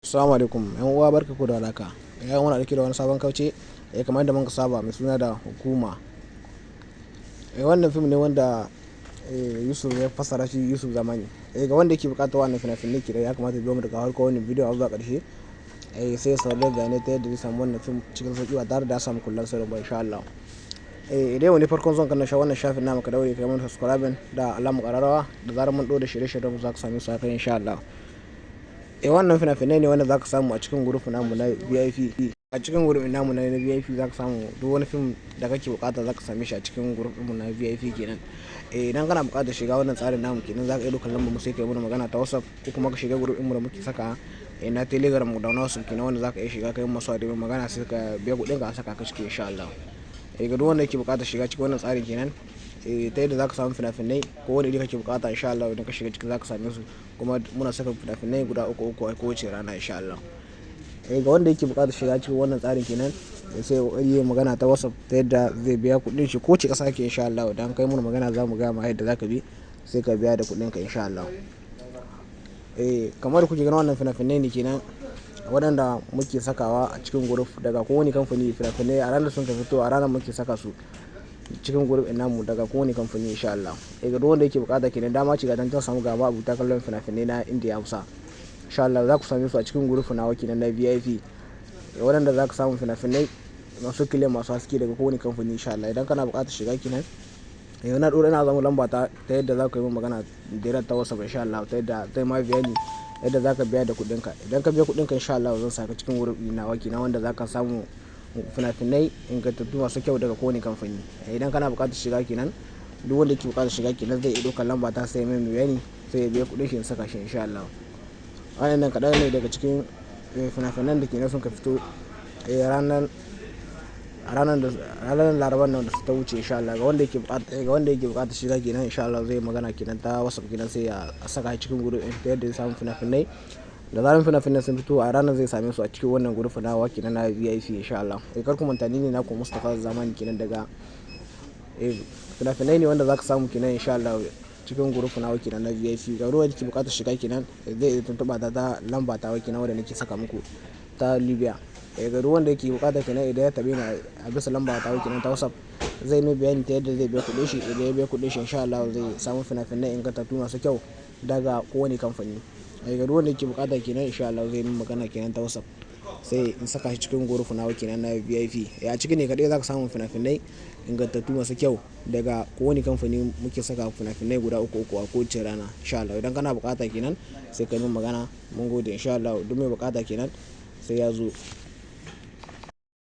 Assalamu alaikum yan uwa, barka ku da warhaka. Yau muna ɗauke da wani sabon kauce kamar yadda muka saba, mai suna da Hukuma. Wannan fim ne wanda Yusuf ya fassara shi, Yusuf Zamani. Ga wanda yake buƙatar wannan fina-finai ke ya kamata ya biyo mu daga farkon wannan bidiyo har zuwa ƙarshe. Sai ya saurari bayanai ta yadda zai samu wannan fim cikin sauƙi ba tare da ya samu kullar sirri ba, insha Allah. Idan wani farkon zuwan kan wannan shafin namu, ka daure kai mana subscribing da alamar ƙararrawa, da zarar mun ɗora shirye-shiryen mu za ka same su haka, insha Allah. Wannan fina-finai ne wanda za ka samu a cikin group namu na VIP. A cikin group namu na VIP za ka samu duk wani fim da kake bukata, za ka same shi a cikin group mu na VIP kenan. Idan kana bukatar shiga wannan tsarin namu kenan, za ka iya ɗaukar lambar mu sai ka yi mana magana ta WhatsApp, ko kuma ka shiga group mu da muke saka na Telegram da na WhatsApp kenan, wanda za ka iya shiga kai masu da magana, sai ka biya kuɗin ka a saka ka ciki, insha Allah. Ga duk wanda yake bukatar shiga cikin wannan tsarin kenan, ta yadda za ka samu fina-finai ko wani iri kake bukata, insha Allah idan ka shiga ciki za ka same su, kuma muna saka fina-finai guda uku uku a kowace rana, insha Allah. Ga wanda yake bukatar shiga cikin wannan tsarin kenan, sai ya yi magana ta WhatsApp ta yadda zai biya kuɗin shi, ko ce ƙasa ke, insha Allah. Idan kai mana magana, za mu gaya ma yadda za ka bi sai ka biya da kuɗin ka, insha Allah. Kamar kuke ganin, wannan fina-finai ne kenan waɗanda muke sakawa a cikin group daga kowane kamfani. Fina-finai a ranar sun ka fito, a ranar muke saka su cikin group ɗin namu daga kowane kamfani, insha Allah. Ga duk wanda yake bukata kenan, dama ce ga dan ta samu ga ma'abuta kallon fina-finai na Indiya Hausa. Insha Allah za ku same su a cikin group nawa kenan na VIP, waɗanda za ka samu fina-finai masu clear, masu haske daga kowane kamfani, insha Allah. Idan kana buƙatar shiga kenan, na ɗora ina zama lamba ta ta yadda za ku yi min magana direct ta WhatsApp, insha Allah, ta yadda zai ma bayani yadda za ka biya da kuɗinka. Idan ka biya kuɗinka, insha Allah zan saka cikin group nawa kenan wanda za ka samu fina-finai ingantattu masu kyau daga kowane kamfani. Idan kana buƙatar shiga kenan, duk wanda yake buƙatar shiga kenan zai iya ɗaukar lamba ta sai mai bayani, sai ya biya kuɗin shi in saka shi, insha Allah. Waɗannan kaɗan ne daga cikin fina-finan da kenan sun ka fito ranar Laraban nan da ta wuce, insha Allah. Ga wanda yake buƙatar shiga kenan, insha Allah zai magana kenan ta WhatsApp kenan, sai ya saka shi cikin group ɗin ta yadda zai samu fina-finai. Da zarar fina-finan sun fito a ranar, zai same su a cikin wannan group nawa kenan na VIP, insha Allah. Kar ku manta, ni ne naku Mustapha Zamani kenan. Daga fina-finai ne wanda zaka samu kenan, insha Allah, cikin group nawa kenan na VIP. Ga wanda yake buƙatar shiga kenan, zai iya tuntuɓa ta ta lamba tawa kenan wanda nake saka muku ta Libya. Ga duk wanda yake buƙata kenan, idan ya taɓe ni a bisa lamba tawa kenan ta WhatsApp, zai mai bayani ta yadda zai biya kuɗin shi. Idan ya biya kuɗin shi, insha Allah zai samu fina-finai ingantattu masu kyau daga kowane kamfani. Ga duk wanda yake buƙata kenan, insha Allah zai min magana kenan ta WhatsApp, sai in saka shi cikin group nawa kenan na VIP. A ciki ne kaɗai zaka samu fina-finai ingantattu masu kyau daga kowane kamfani. Muke saka fina-finai guda uku uku a kowace rana, insha Allah. Idan kana buƙata kenan, sai ka min magana. Mun gode, insha Allah duk mai buƙata kenan sai ya zo.